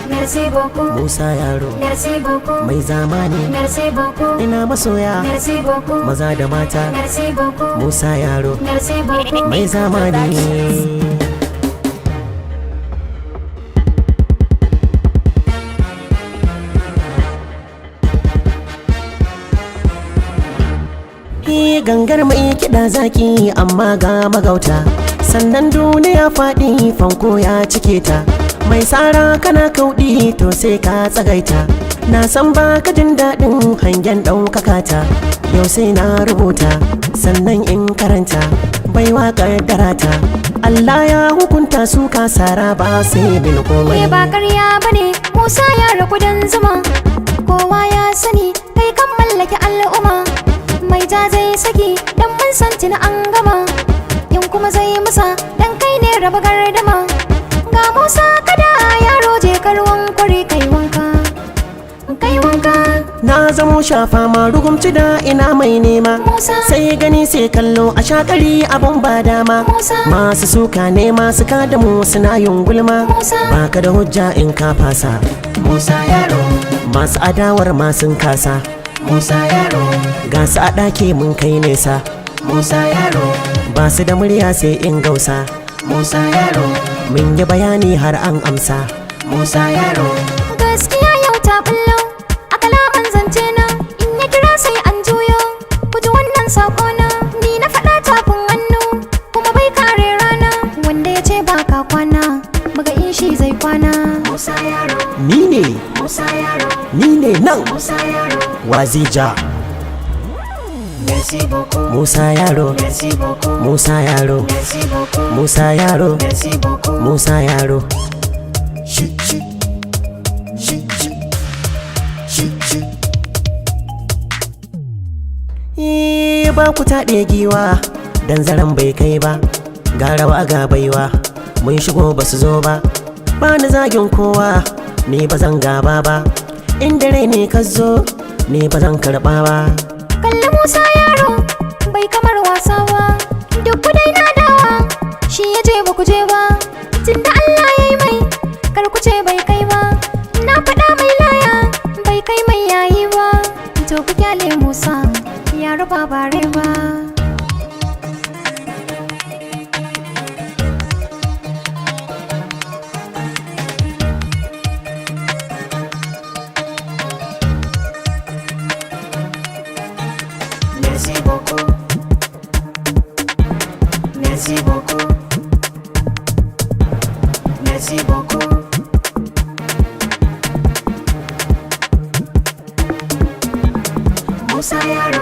Merci beaucoup. Musa Yaro. Merci beaucoup. Mai zamani. Merci beaucoup. Ina masoya. Merci beaucoup. Maza da mata. Merci beaucoup. Musa Yaro. Merci beaucoup. Mai zamani. Gangar mai kiɗa zaki, amma ga magauta. Sannan duniya faɗi, fanko ya cike ta. Mai tsara kana kauɗi, to sai ka tsagaita. Na san ba ka jin daɗin hangen ɗaukaka ta. Yau sai na rubuta sannan in karanta. Baiwa ƙaddara ta, Allah ya hukunta su kasara ba sai bin komai. Ke ba ƙarya bane, Musa Yaro kudan zuma. Kowa ya sani kai kan mallaki al'umma. Mai ja zai saki dan mun san tuni an gama. In kuma zai musa dan kai ne raba gardama. Ga Musa kada yaro, je ruwan kwari kai wanka. Kai wanka. Na zamo shafa ma rugumci da ina mai nema. Musa. Sai gani sai kallo a shakari abun ba dama. Musa. Masu suka ne masu kada mu suna yin gulma. Musa. Baka da hujja in ka fasa. Musa Yaro. Masu adawar masu kasa. Musa Yaro. Ga su a ɗaki mun kai nesa. Musa Yaro. Ba su da murya sai in gausa. Musa Yaro. Mun yi bayani har an amsa. Musa Yaro. Gaskiya yau ta bullo a kalaman zance na. In ya kira sai an juyo. Ku ji wannan sako na, ni na faɗa tafin hannu kuma bai kare rana. Wanda ya ce ba ka kwana, muga in shi zai kwana. Musa Yaro. Ni ne. Musa Yaro. Ni ne nan. Musa Yaro. Wazija. Merci beaucoup. Musa Yaro. Merci beaucoup. Musa Yaro. Merci beaucoup. Musa Yaro. Merci beaucoup. Musa Yaro. Shi shi shi shi shi shi. Ba ku taɗe giwa dan zaren bai kai ba. Ga rawa ga baiwa, mun shigo ba su zo ba. Ba ni zagin kowa, ni ba zan gaba ba. Inda rai ne ka zo, ni ba zan karɓa ba. Kalli Musa Yaro bai kamar wasa ba. Duk ku dai na dawa, shi ya je ba ku je ba. Tunda Allah ya yi mai, kar ku ce bai kai ba. Na faɗa mai laya bai kai mai yayi ba. To ku kyale Musa Yaro ba bare ba. Merci beaucoup. Merci beaucoup. Merci beaucoup. Musa Yaro.